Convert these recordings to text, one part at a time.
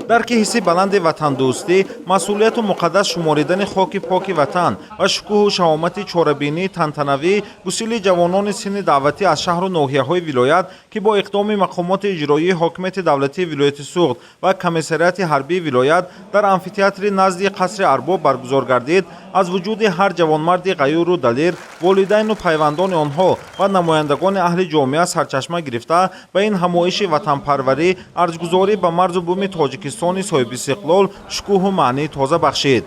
Дарки ҳисси баланди ватандӯстӣ, масъулияту муқаддас шуморидани хоки поки ватан ва шукӯҳу шаҳомати чорабинии тантанавӣ, гусили ҷавонони синни даъватӣ аз шаҳру ноҳияҳои вилоят, ки бо иқдоми мақомоти иҷроии ҳокимияти давлатии вилояти Суғд ва комиссариати ҳарбии вилоят дар амфитеатри назди қасри Арбоб баргузор гардид, аз вуҷуди ҳар ҷавонмарди ғаюру далер, волидайну пайвандони онҳо ва намояндагони аҳли ҷомеа сарчашма гирифта, ба ин ҳамоиши ватанпарварӣ, арҷгузорӣ ба марзу буми Тоҷикистони соҳибистиқлол шукӯҳу маънии тоза бахшид.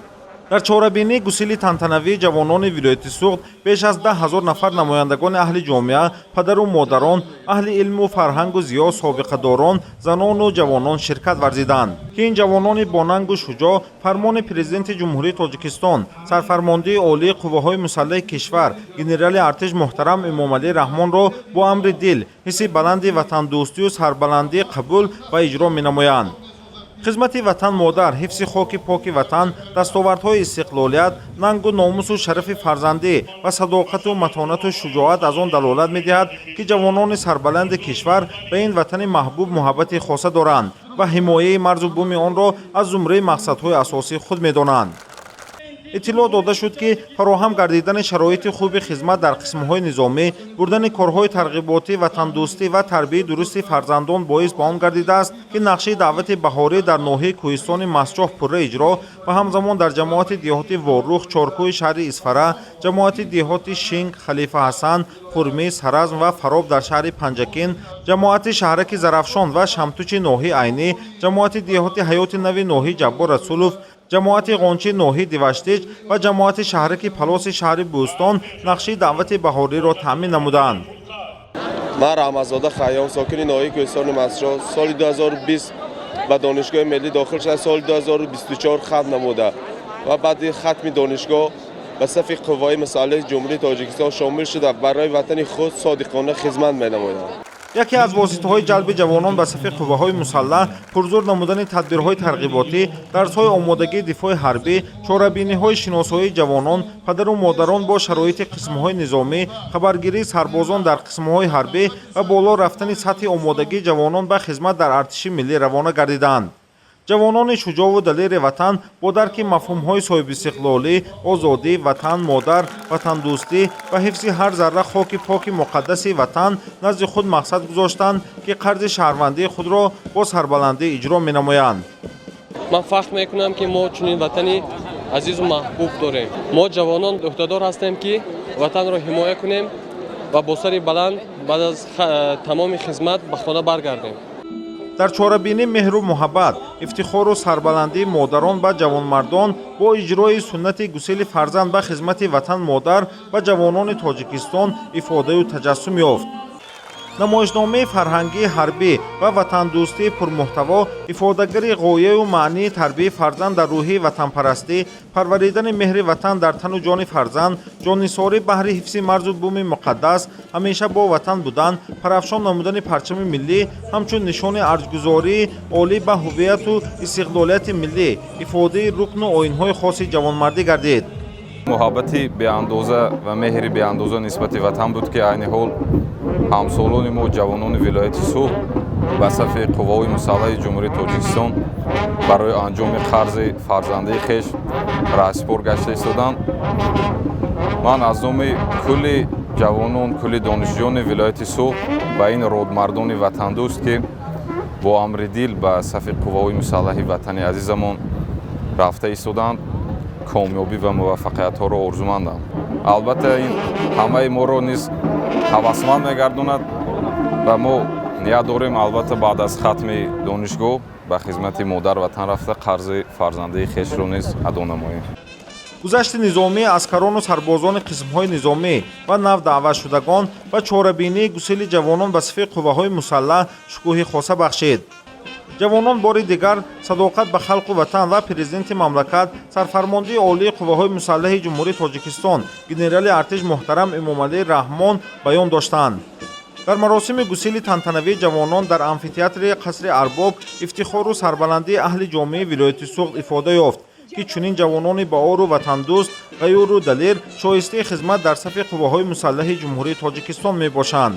Дар чорабинии гусили тантанавии ҷавонони вилояти Суғд беш аз 10 000 нафар намояндагони аҳли ҷомеа, падару модарон, аҳли илму фарҳангу зиё, собиқадорон, занону ҷавонон ширкат варзиданд, ки ин ҷавонони бонангу шуҷоъ фармони Президенти Ҷумҳурии Тоҷикистон, Сарфармондии Олии Қувваҳои Мусаллаҳи кишвар, генерали артиш муҳтарам Эмомалӣ Раҳмонро бо амри дил, ҳисси баланди ватандӯстию сарбаландӣ қабул ва иҷро менамоянд. Хизмати ватан модар, ҳифзи хоки поки ватан, дастовардҳои истиқлолият, нангу номусу шарафи фарзандӣ ва садоқату матонату шуҷоат аз он далолат медиҳад, ки ҷавонони сарбаланди кишвар ба ин ватани маҳбуб муҳаббати хоса доранд ва ҳимояи марзу буми онро аз зумраи мақсадҳои асосии худ медонанд. Иттилоъ дода шуд, ки фароҳам гардидани шароити хуби хизмат дар қисмҳои низомӣ, бурдани корҳои тарғиботӣ, ватандӯстӣ ва тарбияи дурусти фарзандон боис ба он гардидааст, ки нақшаи даъвати баҳорӣ дар ноҳияи кӯҳистони Мастчоҳ пурра иҷро ва ҳамзамон дар ҷамоати деҳоти Ворух, Чоркӯи шаҳри Исфара, ҷамоати деҳоти Шинг, Халифа Ҳасан, Хурмӣ, Саразм ва Фароб дар шаҳри Панҷакент, ҷамоати шаҳраки Зарафшон ва Шамтучи ноҳияи Айнӣ, ҷамоати деҳоти Ҳаёти Нави ноҳияи Ҷаббор Расулов, ҷамоати Ғончи ноҳияи Деваштич ва ҷамоати шаҳраки Палоси шаҳри Бӯстон нақшаи даъвати баҳориро таъмин намуданд. Ман Раҳматзода Хайём, сокини ноҳияи кӯҳистони Мастчоҳ, соли 2020 ба Донишгоҳи миллӣ дохил шуда, соли 2024 хатм намуда ва баъди хатми донишгоҳ ба сафи Қувваҳои Мусаллаҳи Ҷумҳурии Тоҷикистон шомил шуда, барои ватани худ содиқона хизмат менамоям. Яке аз воситаҳои ҷалби ҷавонон ба сафи қувваҳои мусаллаҳ пурзур намудани тадбирҳои тарғиботӣ, дарсҳои омодагии дифои ҳарбӣ, чорабиниҳои шиносоии ҷавонон, падару модарон бо шароити қисмҳои низомӣ, хабаргирии сарбозон дар қисмҳои ҳарбӣ ва боло рафтани сатҳи омодагии ҷавонон ба хизмат дар артиши миллӣ равона гардиданд. Ҷавонони шуҷоъву далери ватан бо дарки мафҳумҳои соҳибистиқлолӣ, озодӣ, ватан модар, ватандӯстӣ ва ҳифзи ҳар зарра хоки поки муқаддаси ватан назди худ мақсад гузоштанд, ки қарзи шаҳрвандии худро бо сарбаландӣ иҷро менамоянд. Ман фахр мекунам, ки мо чунин ватани азизу маҳбуб дорем. Мо, ҷавонон, ӯҳдадор ҳастем, ки ватанро ҳимоя кунем ва бо сари баланд баъд аз тамоми хизмат ба хона баргардем. Дар чорабинӣ меҳру муҳаббат, ифтихору сарбаландии модарон ба ҷавонмардон бо иҷрои суннати гусели фарзанд ба хизмати ватан модар ба ҷавонони Тоҷикистон ифодаю таҷассум ёфт. Намоишномаи фарҳангии ҳарбӣ ва ватандӯстии пурмуҳтаво ифодагари ғояю маънии тарбияи фарзанд дар рӯҳии ватанпарастӣ, парваридани меҳри ватан дар тану ҷони фарзанд, ҷоннисорӣ баҳри ҳифзи марзу буми муқаддас, ҳамеша бо ватан будан, парафшон намудани парчами миллӣ ҳамчун нишони арҷгузории олӣ ба ҳуввияту истиқлолияти миллӣ, ифодаи рукну оинҳои хоси ҷавонмардӣ гардид. Муҳаббати беандоза ва меҳри беандоза нисбати ватан буд, ки айни ҳол ҳамсолони мо, ҷавонони вилояти Суғд, ба сафи Қувваҳои Мусаллаҳи Ҷумҳурии Тоҷикистон барои анҷоми қарзи фарзандии хеш раҳсипор гашта истоданд. Ман аз номи кулли ҷавонон, кулли донишҷӯёни вилояти Суғд ба ин родмардони ватандӯст, ки бо амри дил ба сафи Қувваҳои Мусаллаҳи ватани азизамон рафта истоданд, комёбӣ ва муваффақиятҳоро орзумандам. Албатта, ин ҳамаи моро низ ҳавасманд мегардонад ва мо ният дорем, албатта, баъд аз хатми донишгоҳ ба хизмати модар ватан рафта, қарзи фарзандии хешро низ адо намоем. Гузашти низомии аскарону сарбозони қисмҳои низомӣ ва нав даъватшудагон ба чорабинии гусели ҷавонон ба сафи қувваҳои мусаллаҳ шукӯҳи хоса бахшид. Ҷавонон бори дигар садоқат ба халқу ватан ва Президенти мамлакат, Сарфармондии Олии Қувваҳои Мусаллаҳи Ҷумҳурии Тоҷикистон, генерали артиш муҳтарам Эмомалӣ Раҳмон баён доштанд. Дар маросими гусели тантанавии ҷавонон дар амфитеатри қасри Арбоб ифтихору сарбаландии аҳли ҷомеаи вилояти Суғд ифода ёфт, ки чунин ҷавонони баору ватандӯст, ғаюру далер шоистаи хизмат дар сафи Қувваҳои Мусаллаҳи Ҷумҳурии Тоҷикистон мебошанд.